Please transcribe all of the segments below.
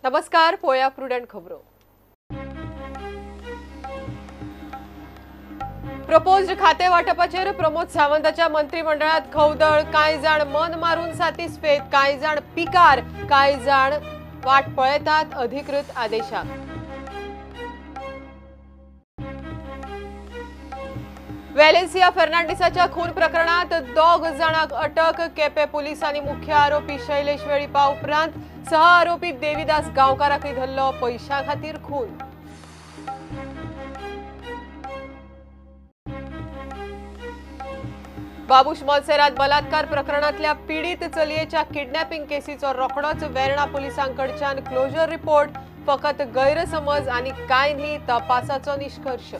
नमस्कार, पोया प्रुडंट खबरो. प्रपोज्ड खाते वाटपाचेर प्रमोद सावंताच्या मंत्रिमंडळात खवदळ. कांय जाण मन मारून सातिस्फेद, कांय जाण पिकार, कांय जाण वाट पळयतात अधिकृत आदेशाक. वेलेन्सिया फर्नांडिसाच्या खून प्रकरणात दोग जाणांक अटक. केपे पोलिसांनी मुख्य आरोपी शैलेश वेळीपा उपरांत सह आरोपी देवीदास गांवकाराकय धरलो. पैशा खातीर खून. बाबूश मोन्सेरात बलात्कार प्रकरणातल्या पीडित चलयेच्या किडनॅपिंग केसीचो रोखडोच वेर्णा पोलिसांकडच्यान क्लोजर रिपोर्ट. फकत गैरसमज आनी कांय न्ही, तपासाचो निश्कर्ष.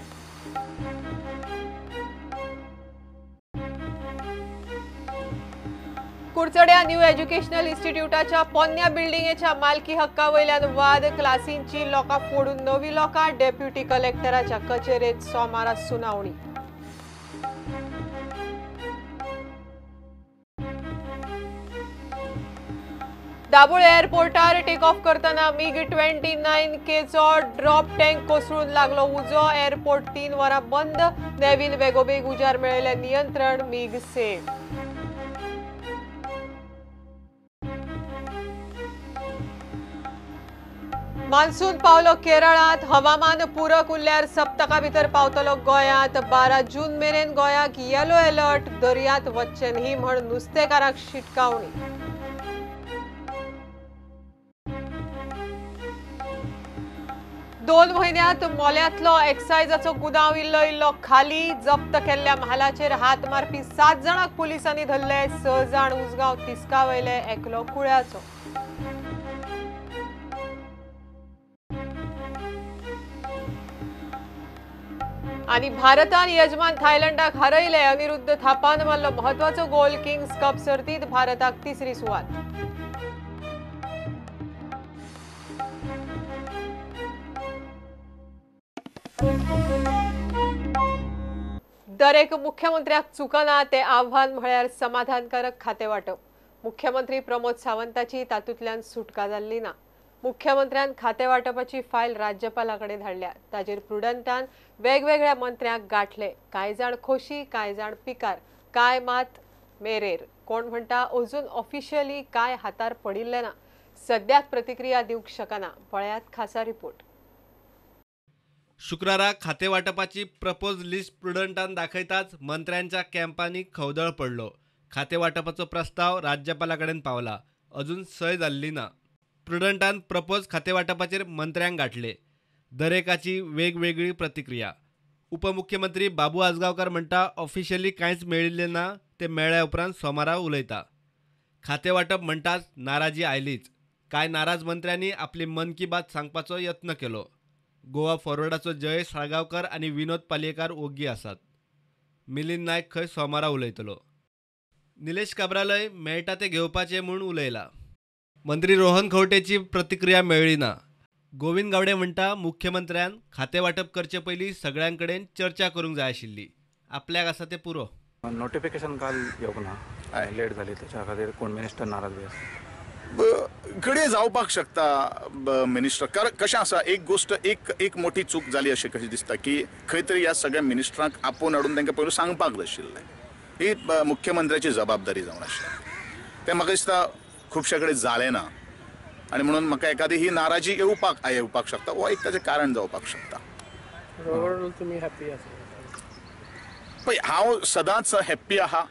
कुडचड्या न्यू एज्युकेशनल इन्स्टिट्यूटाच्या पोन्न्या बिल्डिंगेच्या मालकी हक्का वयल्यान वाद. क्लासींची लोकां फोडून नवी लोकां. डेप्युटी कलेक्टराच्या कचेरेत सोमारा सुनावणी. दाबोळे एअरपोर्टार टेक ऑफ करतना मिग 29K चो ड्रॉप टँक कोसळून लागलो उजो. एअरपोर्ट 3 वरां बंद. नेव्हीन बेगोबेग उजार मेळयलें नियंत्रण. MiG safe. Monsoon पावलो केरळात. हवामान पूरक उरल्यार सप्तका भितर पावतलो गोंयांत. 12 जून मेरेन गोंयाक येलो अलर्ट. दर्यांत वचचें न्ही म्हण नुस्तेकारांक शिटकावणी. दोन म्हयन्यांत मोल्यांतलो एक्सायजाचो गुदांव इल्लो इल्लो खाली. जप्त केल्ल्या म्हालाचेर हात मारपी 7 जाणांक पुलिसांनी धरले. 6 जाण उसगांव तिस्का वयले, एकलो कुळ्याचो. आनी भारतान यजमान थायलंडाक हरयले. अनिरुद्ध थापान मारलो महत्वाचो गोल. किंग्स कप सर्तीत भारताक 3री सुवात. दरेक मुख्यमंत्र्याक चुकना ते आव्हान म्हळ्यार समाधानकारक खाते वाटप. मुख्यमंत्री प्रमोद सावंताची तातूंतल्यान सुटका जाल्ली ना. मुख्यमंत्र्यान खाते वाटपाची फायल राज्यपाला कडेन धाडल्या. ताजेर प्रुडंटान वेगवेगळ्या मंत्र्यांक गांठले. कांय जाण खोशी, कांय जाण पिकार, कांय मात मेरेर. कोण म्हणटा अजून ऑफिशियली कांय हातार पडिल्लें ना, सद्याक प्रतिक्रिया दिवंक शकना. पळयात खासा रिपोर्ट. शुक्रारा खाते वाटपाची प्रपोज लिस्ट प्रुडंटान दाखयताच मंत्र्यांच्या कॅम्पांनी खवदळ पडलो. खाते वाटपाचो प्रस्ताव राज्यपाला कडेन पावला, अजून सय जाल्ली ना. प्रुडंटान प्रपोज खाते वाटपाचेर मंत्र्यांक गांठले. दरेकाची वेगवेगळी प्रतिक्रिया. उपमुख्यमंत्री बाबू आजगांवकार म्हणटा ऑफिशियली कांयच मेळिल्लें ना, ते मेळ्ळ्या उपरांत सोमारा उलयता. खाते वाटप म्हणटाच नाराजी आयलीच. कांय नाराज मंत्र्यांनी आपली मन की बात सांगपाचो यत्न केलो. गोवा फॉरवर्डाचो जयेश साळगांवकर आनी विनोद पालयेकार ओग्गी आसात. मिलिंद नायक खंय सोमारा उलयतलो. निलेश काब्रालय मेळटा ते घेवपाचें म्हूण उलयला. मंत्री रोहन खंवटेची प्रतिक्रिया मेळ्ळी ना. गोविंद गावडे म्हणटा मुख्यमंत्र्यान खाते वाटप करचे पयलीं सगळ्यां कडेन चर्चा करूंक जाय आशिल्ली. आपल्याक आसा तें पुरो. नोटिफिकेशन काल येवंक ना, लेट जाली, त्याच्या खातीर कोण मिनिस्टर नाराज बी आसा. घडये जावपाक शकता मिनिस्टर. कारण कशें आसा, एक गोश्ट एक एक मोठी चूक जाली अशें कशें दिसता की खंय तरी ह्या सगळ्या मिनिस्टरांक आपोवन हाडून तांकां पयलू सांगपाक जाय आशिल्लें. ही मुख्यमंत्र्याची जबाबदारी जावन आशिल्ली. तें म्हाका दिसता खुबशे कडेन जालें ना आनी म्हणून म्हाका एखादी ही नाराजी येवपाक शकता, हो एक ताचें कारण जावपाक शकता. तुमी हॅप्पी आसा? पळय, हांव सदांच हॅप्पी आहा.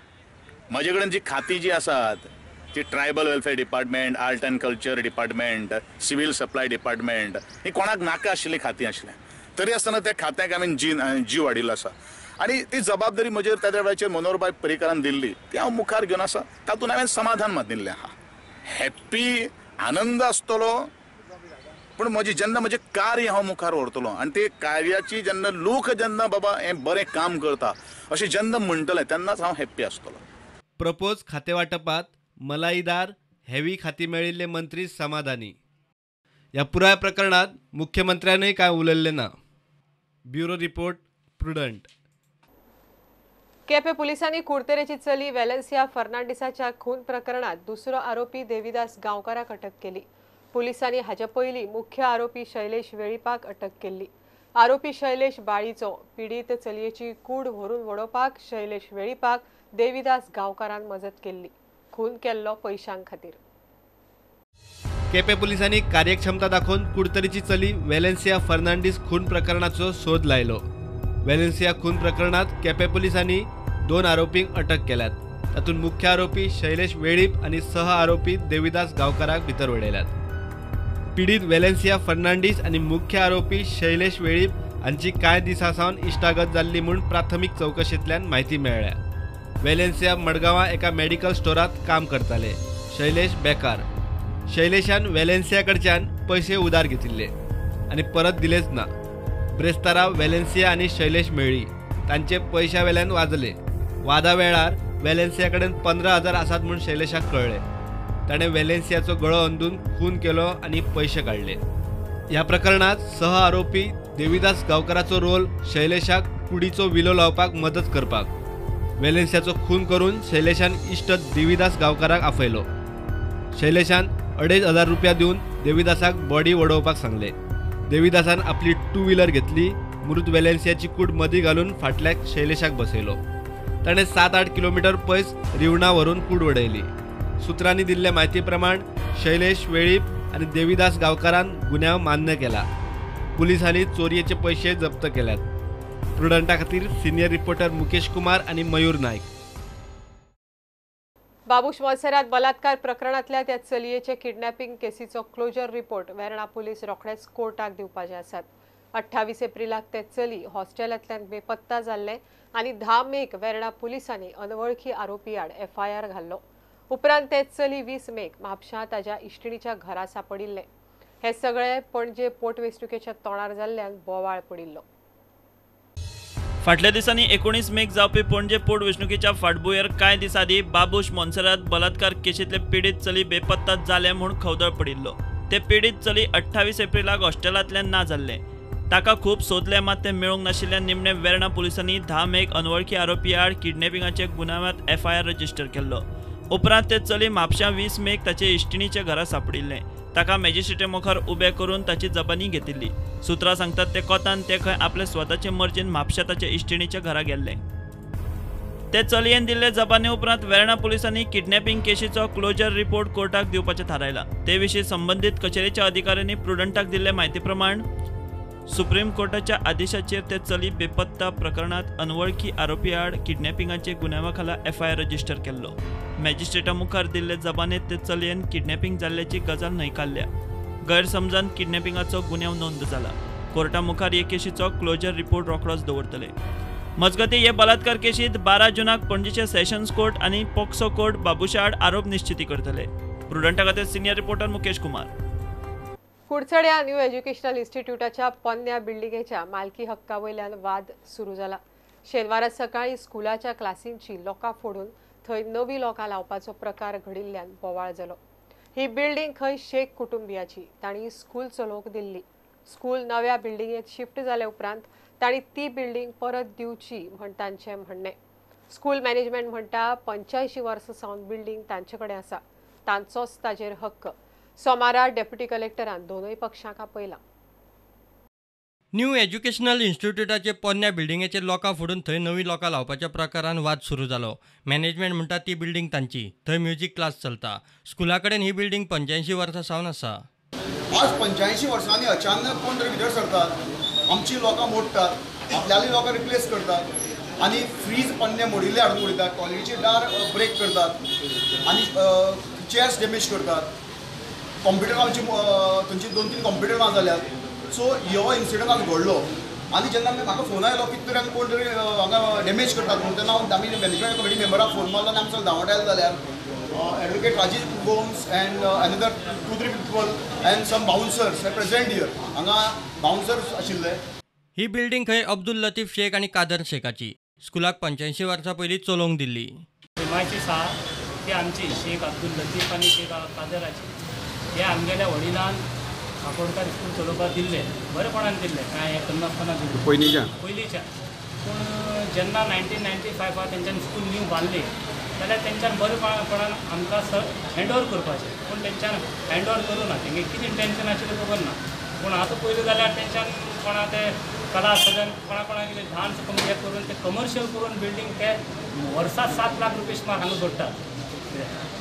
म्हजे कडेन जी खातीं जी आसात ती tribal welfare department, art and culture department, civil supply department, ही कोणाक नाका आशिल्लीं खातीं आशिल्लीं. तरी आसतना त्या खात्याक हांवें जीव हाडिल्लो आसा आनी ती जबाबदारी म्हजेर त्या वेळाचेर मनोहरबाय पर्रीकारान दिल्ली, ती हांव मुखार घेवन आसा. तातूंत हांवें समाधान मानिल्लें आहा. हॅप्पी आनंद आसतलो, पूण म्हजी जेन्ना म्हजें कार्य हांव मुखार व्हरतलो आनी ते कार्याची जेन्ना लोक जेन्ना बाबा हें बरें काम करता अशें जेन्ना म्हणटलें तेन्नाच हांव हॅप्पी आसतलो. प्रपोज खाते वाटपात मलाईदार हेवी खाती मेळिल्ले मंत्री समाधानी. ह्या पुराय प्रकरणात मुख्यमंत्र्यानय कांय उलयल्लें ना. Bureau report, Prudent. Quepem पोलिसांनी कुडतरेची चली वेलेन्सिया फर्नांडिसाच्या खून प्रकरणात दुसरो आरोपी देवीदास गांवकाराक अटक केली. पुलिसांनी हाचे पयलीं मुख्य आरोपी शैलेश वेळीपाक अटक केल्ली। आरोपी शैलेश बाळीचो पिडीत चलयेची कूड व्हरून वडोवपाक शैलेश वेळीपाक देवीदास गांवकारान मजत केल्ली। खून केल्लो पयशां खातीर। केपें पुलिसांनी कार्यक्षमता दाखोवन कुडतरीची चली वेलेन्सिया फर्नांडीस खून प्रकरणाचो सोद लायलो। वेलेन्सिया खून प्रकरणात केपें पुलिसांनी 2 आरोपींक अटक केल्यात। तातूंत मुख्य आरोपी शैलेश वेळीप आनी सह आरोपी देवीदास गांवकाराक भितर उडयल्यात। पीडित वेलेन्सिया फर्नांडीस आनी मुख्य आरोपी शैलेश वेळीप हांची कांय दिसां सावन इश्टागत जाल्ली म्हूण प्राथमीक चवकशेंतल्यान म्हायती मेळ्ळ्या। वेलेन्सिया मडगांवां एका मेडिकल स्टोरांत काम करताले। शैलेश बेकार। शैलेशान वेलेन्सिया कडच्यान पयशे उदार घेतिल्ले आनी परत दिलेच ना। ब्रेस्तारा वेलेन्सिया आनी शैलेश मेळ्ळी। तांचे पयशा वेल्यान वाजले। वादा वेळार वेलेन्सिया कडेन 15,000 आसात म्हूण शैलेशाक कळ्ळें। ताणें वेलेन्सियाचो गळो अंदून खून केलो आनी पयशे काडले। ह्या प्रकरणात सह आरोपी देवीदास गांवकाराचो रोल शैलेशाक कुडीचो विलो लावपाक मदत करपाक। वेलेन्सियाचो खून करून शैलेशान इश्ट देवीदास गांवकाराक आफयलो। शैलेशान 2,500 रुपया दिवन देवीदासाक बॉडी वडोवपाक सांगले। देवीदासान आपली 2 व्हीलर घेतली। मृत वेलेन्सियाची कूड मदीं घालून फाटल्याक शैलेशाक बसयलो। ताणें 7-8 किलोमीटर पयस रिवणा व्हरून कूड वडयली। सूत्रांनी दिल्ले म्हायती प्रमाण शैलेश वेळीप आनी देवीदास गांवकारान गुन्यांव मान्य केला। पुलिसांनी चोरयेचे पयशे जप्त केल्यात। प्रुडंटा खातीर सिनियर रिपोर्टर मुकेश कुमार आनी मयूर नायक। बाबूश मोन्सेरात बलात्कार प्रकरणांतल्या त्या चलयेचे किडनॅपिंग केसीचो क्लोजर रिपोर्ट वेर्णा पुलीस रोखडेच कोर्टाक दिवपाचे आसात। 28 एप्रिलाक ते चली हॉस्टेलांतल्यान बेपत्ता जाल्ले आनी 10 मेक वेर्णा पुलिसांनी अनवळखी आरोपी आड एफआयआर घाल्लो। उपरांत ते चली 20 मेक म्हापशां ताज्या इश्टिणीच्या घरा सापडिल्ले। हे सगळे पणजे पोटवेंचणुकेच्या तोंडार जाल्ल्यान बोवाळ पडिल्लो। फाटल्या दिसांनी 19 मेक जावपी पणजे पोटवेंचणुकेच्या फाटभुंयेर कांय दीस आदीं बाबूश मोन्सेरात बलात्कार केशींतले पिडीत चली बेपत्ता जालें म्हूण खवदळ पडिल्लो। ते पिडीत चली 28 एप्रिलाक हॉस्टेलांतल्यान ना जाल्लें। ताका खूब सोदलें मात तें मेळूंक नाशिल्ल्यान निमणे वेर्णा पुलिसांनी 10 मेक अनवळखी आरोपी आड किडनॅपिंगाच्या गुन्यांवांत एफआयआर रजिस्टर केल्लो। उपरांत ते चली म्हापशां 20 मेक ताचे इश्टिणीच्या घरा सापडिल्लें। ताका मॅजिस्ट्रेटे मुखार उबे करून ताची जबानी घेतिल्ली। सुत्रां सांगतात ते कोतान ते खंय आपले स्वताचे मर्जीन म्हापशां ताच्या इश्टिणीच्या घरा गेल्ले। ते चलयेन दिल्ले जबानी उपरांत वेर्णा पुलिसांनी किडनॅपिंग केशीचो क्लोजर रिपोर्ट कोर्टाक दिवपाचें थारायलां। ते विशीं संबंदीत कचेरेच्या अधिकाऱ्यांनी प्रुडंटाक दिल्ले म्हायती प्रमाण सुप्रीम कोर्टाच्या आदेशाचेर ते चली बेपत्ता प्रकरणात अनवळखी आरोपी आड किडनॅपिंगाचे गुन्यांवा खाला एफआयआर रजिस्टर केल्लो। मॅजिस्ट्रेटा मुखार दिल्ले जबानेत ते चलयेन किडनॅपिंग जाल्ल्याची गजाल न्हयकारल्या। गैरसमजान किडनॅपिंगाचो गुन्यांव नोंद जाला। कोर्टा मुखार हे केशीचो क्लोजर रिपोर्ट रोखडोच दवरतले। मजगतीं हे बलात्कार केशींत 12 जूनाक पणजीचे सेशन्स कोर्ट आनी पॉक्सो कोर्ट बाबूशा आड आरोप निश्चिती करतले। प्रुडंटा खातीर सिनियर रिपोर्टर मुकेश कुमार। कुडचड्या न्यू एज्युकेशनल इन्स्टिट्यूटाच्या पोन्न्या बिल्डिंगेच्या मालकी हक्का वयल्यान वाद सुरू जाला। शेनवारा सकाळीं स्कुलाच्या क्लासींची लोकां फोडून थंय नवी लोकां लावपाचो प्रकार घडिल्ल्यान बोवाळ जालो। ही बिल्डिंग खंय शेख कुटुंबियाची, तांणी स्कूल चलोवंक दिल्ली। स्कूल नव्या बिल्डिंगेत शिफ्ट जाले उपरांत तांणी ती बिल्डिंग परत दिवची म्हण तांचें म्हणणें। स्कूल मॅनेजमेंट म्हणटा 85 वर्सां सावन बिल्डिंग तांचे कडेन आसा, तांचोच ताजेर हक्क। सोमारा डेप्युटी कलेक्टरान दोनूय पक्षांक आपयला। न्यू एज्युकेशनल इन्स्टिट्यूटाचे पोन्न्या बिल्डिंगेचेर लोकां फोडून थंय नवी लोकां लावपाच्या प्रकारान वाद सुरू जालो। मॅनेजमेंट म्हणटा ती बिल्डिंग तांची, थंय म्युजीक क्लास चलता। स्कुला कडेन ही बिल्डिंग 85 वर्सां सावन आसा। आज 85 वर्सांनी अचानक कोण तरी भितर सरतात, आमची लोकां मोडटात, आपल्याली लोकां रिप्लेस करतात आनी फ्रीज पन्ने मोडिल्ले हाडून उडयतात, टॉयलेटीचे दार ब्रेक करतात आनी चेयर्स डॅमेज करतात। कॉम्प्युटर आमची थंयची 2-3 कॉम्प्युटर ना जाल्यात। सो हो इन्सिडंट आज घडलो आनी जेन्ना म्हाका फोन आयलो कितें तरी आमी कोण तरी हांगा डॅमेज करतात म्हणून, तेन्ना हांव आमी मॅनेजमेंट कमिटी मेंबराक फोन मारलो आनी आमचो धांवट आयलो जाल्यार advocate Rajiv Gomes and another 2-3 people and some bouncers present here. हांगा बाउन्सर्स आशिल्ले। ही बिल्डिंग खंय अब्दुल लतीफ शेख आनी कादर शेखाची। स्कुलाक 85 वर्सां पयलीं चलोवंक दिल्ली। प्रिमायसीस आहा ती आमची शेख अब्दुल लतीफ आनी शेख कादराची। हे आमगेल्या वडिलान काकोडकार स्कूल चलोवपाक दिल्ले, बरेपणान दिल्ले, कांय हें करनासतना दिल्लें पयलींच्या। पूण जेन्ना 1995 तेंच्यांनी स्कूल न्यू बांदली जाल्यार तेंच्यान बरेपणान आमकां हँड ओवर करपाचें, पूण तेंच्यान हँड ओवर करूं ना. तेंगे कितें इंटेन्शन आशिल्लें खबर ना, पूण आतां पयलीं जाल्यार तेंच्यान कोणा ते कला सदन कोणा कोणा कितें डान्स हें करून ते कमर्शियल करून बिल्डींग ते वर्सा 7 लाख रुपये सुमार हांगा जोडटात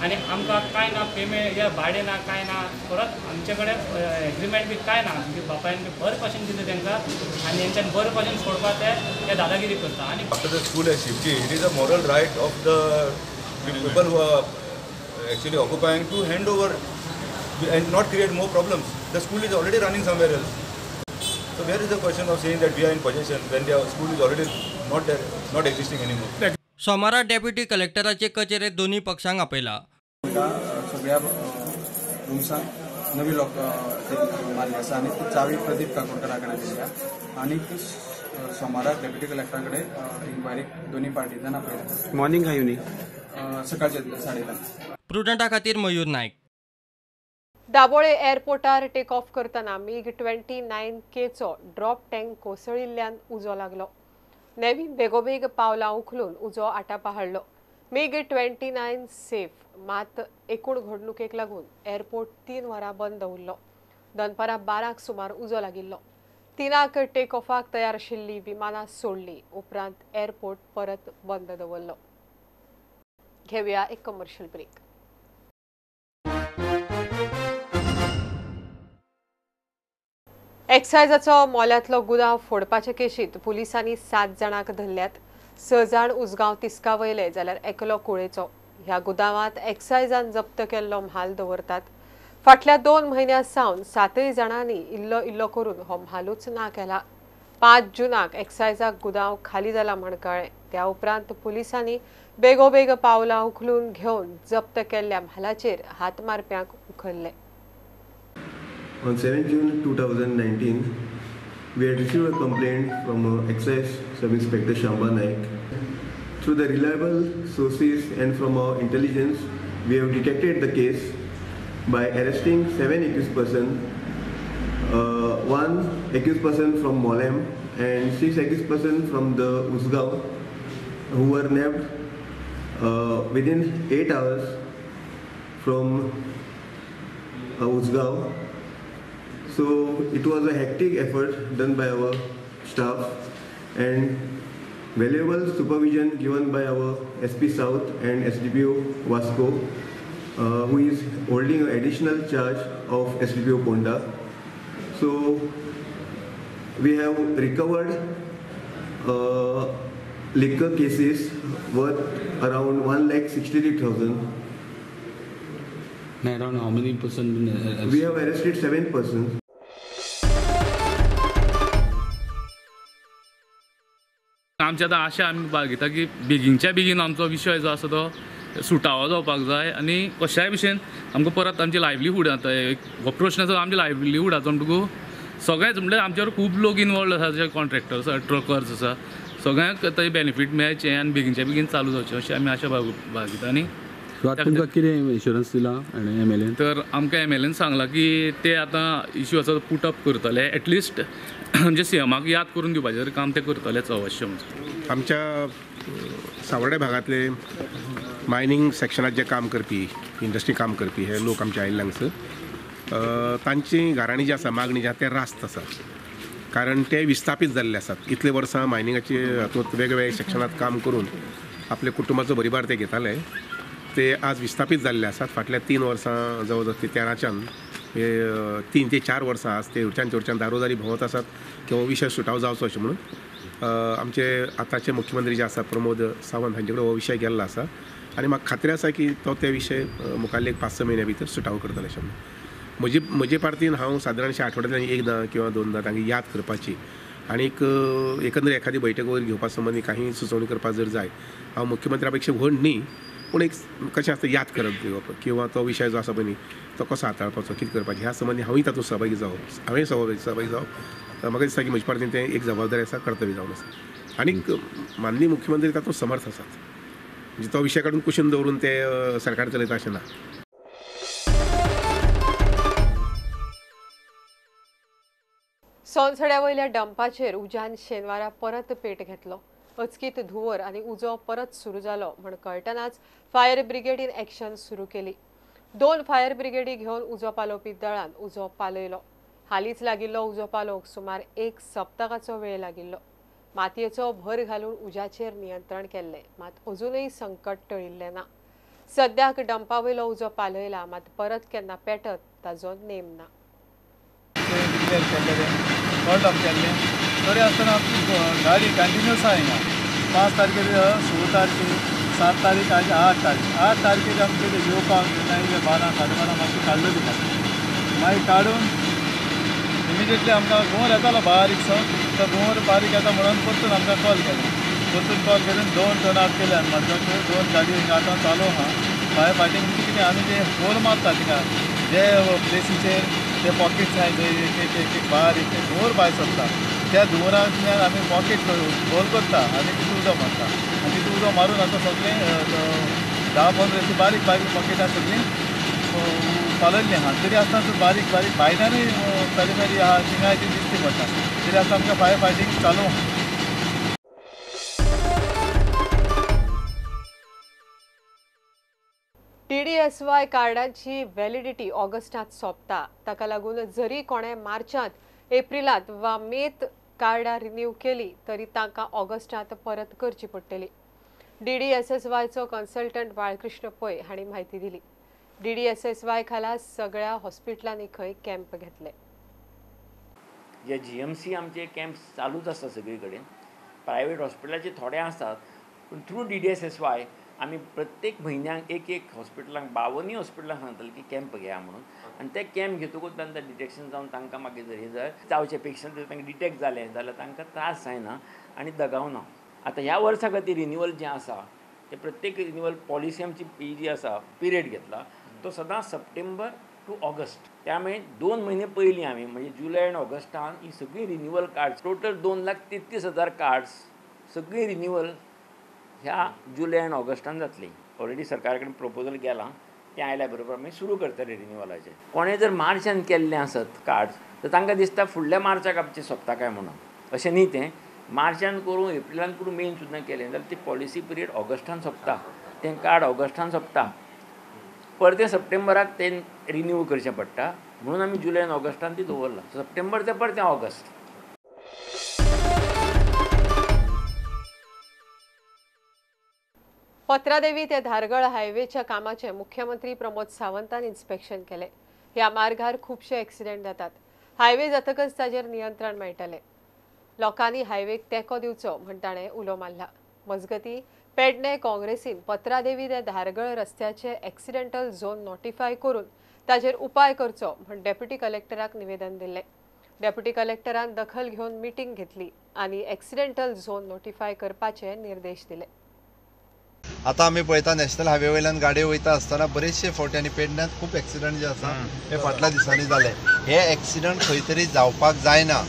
आनी आमकां कांय ना पेमेंट हे भाडें ना कांय ना, परत आमचे कडेन एग्रीमेंट बी कांय ना. आमच्या बापायन बी बरे भाशेन दिलें तांकां आनी हेंच्यान बरे भाशेन सोडपा ते दादागिरी करता. आनी After the school has shifted, it is a moral right of the people who are actually occupying to hand over and not create more problems. The school is already running somewhere else. So where is the question of saying that we are in possession when the school is already not there, not existing anymore? सोमारा deputy कलेक्टराचे कचेरेत दोन्ही पक्षांक आपयला. सगळ्या रुम्सांक नवी लोक मारली आसा आनी ती चावी प्रदीप काकोडकरा कडेन दिल्या आनी सोमारा डेप्युटी कलेक्टरा कडेन इन्क्वायरीक दोन्ही पार्टींच्यान आपयला. मॉर्निंग हाय न्ही सकाळचे 10:30. प्रुडंटा खातीर मयूर नायक. दाबोळे एअरपोर्टार टेक ऑफ करतना मिग 29Kचो ड्रॉप टँक कोसळिल्ल्यान उजो लागलो. नेवीन बेगोबेग पावलां उखलून उजो आटापा हाडलो. मिग 29 सेफ, मात एकूण घडणुकेक लागून एअरपोर्ट 3 वरां बंद उरलो. दनपारां 12 सुमार उजो लागिल्लो. 3 टेक ऑफाक तयार आशिल्ली विमानां सोडली. उपरांत एअरपोर्ट परत बंद दवरलो. घेवया एक कमर्शियल ब्रेक. एक्सायजाचो मोल्यांतलो गुदांव फोडपाचे केशींत पुलिसांनी 7 जाणांक धरल्यात. 6 जाण उसगांव तिस्का वयले जाल्यार एकलो कुळेचो. ह्या गुदांवांत एक्सायजान जप्त केल्लो म्हाल दवरतात. फाटल्या 2 म्हयन्यां सावन 7 जाणांनी इल्लो इल्लो करून हो म्हालूच ना केला. 5 जूनाक एक्सायजाक गुदांव खाली जाला म्हण कळ्ळें. त्या उपरांत पुलिसांनी बेगोबेग पावलां उखलून घेवन जप्त केल्ल्या म्हालाचेर हात मारप्यांक उखल्ले. On 7 June 2019, we had received a complaint from Excise Sub-Inspector Shamba Naik. Through the reliable sources and from our intelligence, we have detected the case by arresting 7 accused persons, 1 accused person from Molem and 6 accused persons from the Usgaon, who were nabbed within 8 hours from Usgaon. So it was a hectic effort done by our staff and valuable supervision given by our SP South and SDPO Vasco, who is holding an additional charge of SDPO Ponda. So we have recovered liquor cases worth around 1,63,000. Around how many person? We have arrested 7 persons. आमची आतां आशा आमी बाळगिता की बेगीनच्या बेगीन आमचो विशय जो आसा तो सुटावो जावपाक जाय आनी कशाय भशेन आमकां परत आमची लायवलीहूड आतां हो प्रश्न आसा आमच्या लायवलीहुडाचो म्हणटकूच सगळेंच म्हणल्यार आमच्यावर खूब लोक इनवॉल्ड आसा, जे कॉन्ट्रॅक्टर्स आसा, ट्रकर्स आसा, सगळ्यांक थंय बेनिफीट मेळचें आनी बेगीनच्या बेगीन चालू जावचें अशें आमी आशा बाळगिता. आनी तुमकां कितें इन्शुरन्स दिला आनी एम एल एन? तर आमकां एम एल एन सांगलां की ते आतां इश्यू आसा तो पुट अप करतले, एटलिस्ट म्हणजे सी एमाक याद करून दिवपाचें तर काम ते करतलेच अवश्य. म्हणजे आमच्या सावर्डे भागांतले मायनींग सेक्शनात जे काम करपी, इंडस्ट्री काम करपी हे लोक आमचे आयिल्ले हांगसर, तांची घराणी जी आसा, मागणी जी आसा ते रास्त आसा, कारण ते विस्थापीत जाल्ले आसात. इतले वर्सां मायनिंगाचे हातूंत वेगवेगळ्या सेक्शनात काम करून आपल्या कुटुंबाचो भरीभार ते घेताले, ते आज विस्थापीत जाल्ले आसात. फाटल्या 3 वर्सां जवळ जवळ ते 13च्यान 3 ते 4 वर्सां आज ते हेवच्यान तेवच्यान दारोदारी भोंवत आसात किंवा विशय सुटाव जावचो अशें म्हणून आमचे आतांचे मुख्यमंत्री जे आसा प्रमोद सावंत हांचे कडेन हो विशय गेल्लो आसा आनी म्हाका खात्री आसा की तो ते विशय मुखारले 5-6 म्हयन्या भितर सुटाव करतले अशें म्हणून. म्हजे पार्तीन हांव सादारणशें आठवड्यांतल्यान एकदां किंवा दोनदां तांकां याद करपाची आनीक एकंदर एखादी बैठक वगैरे घेवपा संबंदी काही सुचोवणी करपाक जर जाय, हांव मुख्यमंत्र्या पेक्षा व्हड न्ही पूण एक कशें आसता याद करप दिवप किंवा तो विशय जो आसा पळय न्ही तो कसो हाताळपाचो, कितें करपाचें ह्या संबंदी हांवूय तातूंत सहभागी जावप, हांवें सहभागी जावप म्हाका दिसता की म्हजे पार्तीन तें एक जबाबदारी आसा, कर्तव्य जावन आसा. आनीक माननीय मुख्यमंत्री तातूंत समर्थ आसात, म्हणजे तो विशय काडून कुशीन दवरून ते सरकार चलयता अशें ना. सोनसड्या वयल्या डंपाचेर उज्यान शेनवारा परत पेट घेतलो. अचकीत धुंवर आनी उजो परत सुरू जालो म्हण कळटनाच फायर ब्रिगेडीन एक्शन सुरू केली. 2 फायर ब्रिगेडी घेवन उजो पालोवपी दळान उजो पालयलो. हालींच लागिल्लो उजो पालोवंक सुमार 1 सप्तकाचो वेळ लागिल्लो. मातयेचो भर घालून उज्याचेर नियंत्रण केल्लें, मात अजूनय संकट टळिल्लें ना. सद्याक डंपा वयलो उजो पालयला, मात परत केन्ना पेटत ताजो नेम ना. तरी आसतना आमची गाडी कंटिन्यूस आहा हिंगा. 5 तारखेर, 6 तारखेर, 7 तारीख, आज 8 तारीख. 8 तारखेर आमचे येवपाक 12, 12:30 मातशी काडलो दिता. मागीर काडून इमिजिएटली आमकां घुंवर येतालो बारीकसो, तो घुंवर बारीक येता म्हणून परतून आमकां कॉल केलो. परतून कॉल करून 2 टर्न आवट केले आनी मडगांवच्यो 2 गाडयो हिंगा आतां चालू आहा. फायर फायटींग कितें आमी जे होल मारता थिंगा जे प्लेसीचेर ते पॉकेट्स आहाय जंय एक एक एक बारीक धुंवर भायर सरता, त्या धुंवरांतल्यान आमी पॉकेट होल करता आनी तितून उदक मारता आनी तितून उदक मारून आतां सगळें 10-15 बारीक बारीक पॉकेटां सगळीं पालयल्लीं आहा. तरी आसतना बारीक बारीक भायल्यानूय पेरिफेरी आहा थिंगाय ती दिश्टी पडटा. तरी आसतना आमकां फायर फायटींग चालू आहा. टीडीएसवाय कार्डांची व्हॅलिडिटी ऑगस्टांत सोंपता. ताका लागून जरी कोणें मार्चांत, एप्रिलांत वा मेत कार्डां रिन्यू केली तरी तांकां ऑगस्टांत परत करची पडटली. डीडीएसएसवायचो कन्सल्टंट बाळकृष्ण पै हांणी म्हायती दिली. डीडीएसएसवाय खाला सगळ्या हॉस्पिटलांनी खंय कॅम्प घेतले. जे जीएमसी आमचे कॅम्प चालूच आसता सगळी कडेन, प्रायवेट हॉस्पिटलाचे थोडे आसात, पूण थ्रू डीडीएसएसवाय आमी प्रत्येक म्हयन्याक एक एक हॉस्पिटलांक 52 हॉस्पिटलांक सांगतले की कॅम्प घेया म्हणून, आनी ते कॅम्प घेतकूच तांकां डिटेक्शन जावन तांकां मागीर जर हें जर जावचें पेशंट जर तांकां डिटेक्ट जालें जाल्यार तांकां त्रास जायना आनी दगावना. आतां ह्या वर्सा खातीर रिन्युअल जें आसा तें प्रत्येक रिन्युअल पॉलिसी आमची ही जी आसा पिरियड घेतला तो सदां सप्टेंबर टू ऑगस्ट, त्यामुळे 2 म्हयने पयलीं आमी म्हणजे जुलय आनी ऑगस्टान ही सगळीं रिन्युअल कार्ड्स टोटल 2,33,000 कार्ड्स सगळीं रिन्युअल ह्या जुलय आनी ऑगस्टान जातली. ऑलरेडी सरकारा कडेन प्रपोजल गेलां, तें आयल्या बरोबर आमी सुरू करतले रिन्युअलाचें. कोणें जर मार्चान केल्लें आसत कार्ड्स तर तांकां दिसता फुडल्या मार्चाक आमचें सोंपता काय म्हणून, अशें न्ही. तें मार्चान करूं, एप्रिलान करूं, मेन सुद्दां केलें जाल्यार ती पॉलिसी पिरियड ऑगस्टान सोंपता, तें कार्ड ऑगस्टान सोंपता, परतें सप्टेंबराक तें रिन्यू करचें पडटा, म्हणून आमी जुलय आनी ऑगस्टान ती दवरलां. सप्टेंबर ते परतें ऑगस्ट. पत्रादेवी ते धारगळ हायवेच्या कामाचें मुख्यमंत्री प्रमोद सावंतान इन्स्पेक्शन केलें. ह्या मार्गार खुबशे एक्सिडेंट जातात. हायवे जातकच ताजेर नियंत्रण मेळटलें. लोकांनी हायवेक तेंको दिवचो म्हण ताणें उलो मारला. मजगतीं पेडणे काँग्रेसीन पत्रादेवी ते धारगळ रस्त्याचे एक्सिडेंटल झोन नोटिफाय करून ताजेर उपाय करचो म्हण डेप्युटी कलेक्टराक निवेदन दिलें. डेप्युटी कलेक्टरान दखल घेवन मिटींग घेतली आनी एक्सिडेंटल झोन नोटिफाय करपाचे निर्देश दिले. आतां आमी पळयता नॅशनल हायवे वयल्यान गाडयो वयता आसतना बरेचशे फावटी आनी पेडण्यांत खूब एक्सिडंट जे आसा हे फाटल्या दिसांनी जाले. हे एक्सिडंट खंय तरी जावपाक जायना.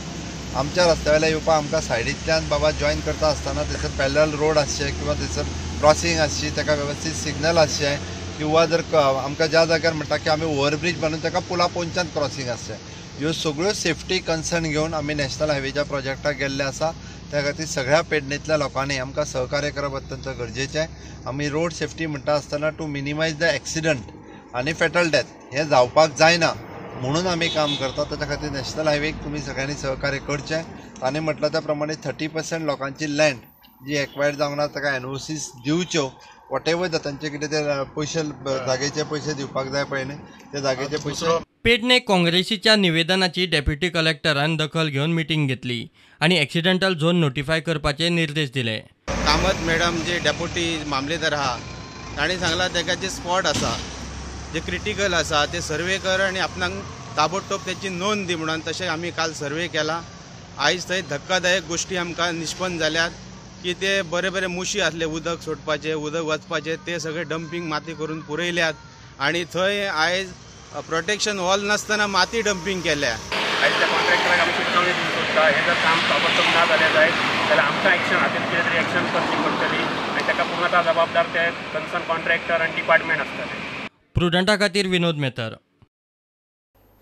आमच्या रस्त्या वयल्यान येवपाक आमकां सायडींतल्यान बाबा जॉयन करता आसतना थंयसर पॅरलल रोड आसचे किंवा थंयसर क्रॉसिंग आसची, ताका वेवस्थीत सिग्नल आसचें, किंवा जर आमकां ज्या जाग्यार म्हणटा की आमी ओवरब्रीज बांदून ताका पुला पोंच्यान क्रॉसिंग आसचें. ह्यो सगळ्यो सेफ्टी कन्सर्न घेवन आमी नॅशनल हायवेच्या प्रोजेक्टाक गेल्ले आसा. त्या खातीर सगळ्या पेडणेंतल्या लोकांनी आमकां सहकार्य करप अत्यंत गरजेचें. आमी रोड सेफ्टी म्हणटा आसतना टू मिनिमायज the accident आनी फेटल डेथ हें जावपाक जायना म्हणून आमी काम करता. ताच्या खातीर नॅशनल हायवेक तुमी सगळ्यांनी सहकार्य करचें. ताणें म्हटलां त्या प्रमाणे 30% लोकांची लँड जी एक्वायर्ड जावंक ना ताका एनओसीस दिवच्यो. वॉटेवर तांचे कितें ते पयशे जागेचे पयशे दिवपाक जाय पळय न्ही, ते जागेचे पयशे. पेडणे काँग्रेसीच्या निवेदनाची डेप्युटी कलेक्टरान दखल घेवन मिटींग घेतली आनी एक्सिडेंटल झोन नोटिफाय करपाचे निर्देश दिले. कामत मॅडम जे डेप्युटी मामलेदार आहा तांणी सांगलां ताका जे स्पॉट आसा जे क्रिटिकल आसा ते सर्वे कर आनी आपणाक ताबडतोब तेची नोंद दी म्हणून. तशें आमी काल सर्वे केला. आयज थंय धक्कादायक गोश्टी आमकां निष्पन्न जाल्यात की ते बरे बरे मुशी आसले उदक सोडपाचे, उदक वचपाचे, ते सगळे डंपींग माती करून पुरयल्यात आनी थंय आयज प्रोटेक्शन वॉल नासतना माती डंपींग केल्या. आयज त्या कॉन्ट्रॅक्टराक आमी शिटकावणी दिवंक सोदता, हें जर काम ताबडतोब ना जालें जायत जाल्यार आमकां एक्शन हातीन कितें तरी एक्शन करची पडटली आनी ताका पूर्णता जबाबदार ते कन्सर्न कॉन्ट्रॅक्टर आनी डिपार्टमेंट आसतलें. प्रुडंटा खातीर विनोद मेहतर.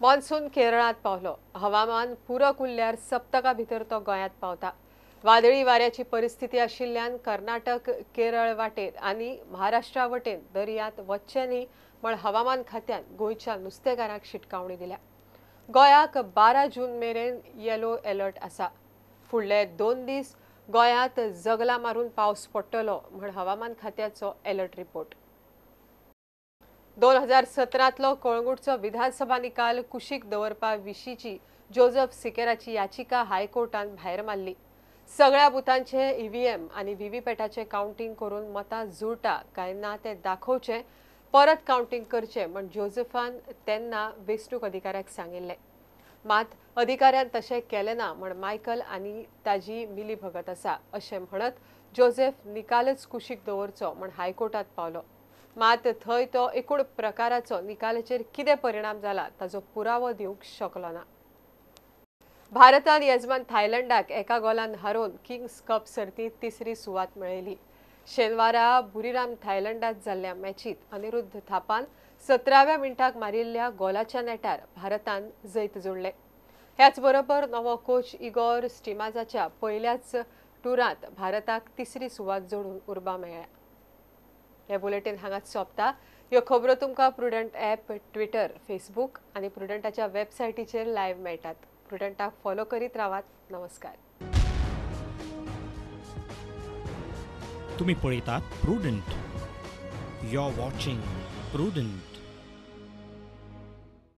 मॉन्सून केरळांत पावलो. हवामान पुरक उरल्यार सप्तका भितर तो गोंयांत पावता. वादळी वाऱ्याची परिस्थिती आशिल्ल्यान कर्नाटक, केरळ वाटेन आनी महाराष्ट्रा वटेन दर्यांत वचचें न्ही म्हण हवामान खात्यान गोंयच्या नुस्तेकारांक शिटकावणी दिल्या. गोंयाक 12 जून मेरेन येलो अलर्ट आसा. फुडले 2 दीस गोंयांत जगला मारून पावस पडटलो म्हण हवामान खात्याचो अलर्ट रिपोर्ट. 2017तलो कळंगूटचो विधानसभा निकाल कुशीक दवरपा विशींची जोजफ सिकेराची याचिका हायकोर्टान भायर मारली. सगळ्या बुथांचे ईव्हीएम आनी व्हीव्हीपॅटाचे कावंटींग करून मतां जुळटा काय ना ते दाखोवचें, परत कावंटींग करचें म्हण जोजफान तेन्ना वेंचणूक अधिकाऱ्याक सांगिल्लें. मात अधिकाऱ्यान तशें केलें ना म्हण मायकल आनी ताजी मिलीभगत आसा अशें म्हणत जोजेफ निकालच कुशीक दवरचो म्हण हायकोर्टात पावलो. मात थंय तो एकूण प्रकाराचो निकालाचेर कितें परिणाम जाला ताजो पुरावो दिवंक शकलो ना. भारतान येजमान थायलंडाक 1 गोलान हारोवन किंग्स कप सर्तींत 3री सुवात मेळयली. शेनवारा बुरीराम थायलंडात जाल्ल्या मॅचीत अनिरुद्ध थापान 17व्या मिनटाक मारिल्ल्या गोलाच्या नेटार भारतान जैत जोडले. ह्याच बरोबर नवो कोच इगोर स्टिमाजाच्या पयल्याच टुरांत भारताक 3री सुवात जोडून उर्बा मेळ्ळ्या. हे बुलेटीन हांगाच सोंपता. ह्यो खबरो तुमकां प्रुडंट ॲप, ट्विटर, फेसबूक आनी प्रुडंटाच्या वेबसायटीचेर लायव्ह मेळटात. प्रुडंटाक फॉलो करीत रावात. नमस्कार. तुम्ही पळयतात Prudent. You are watching Prudent.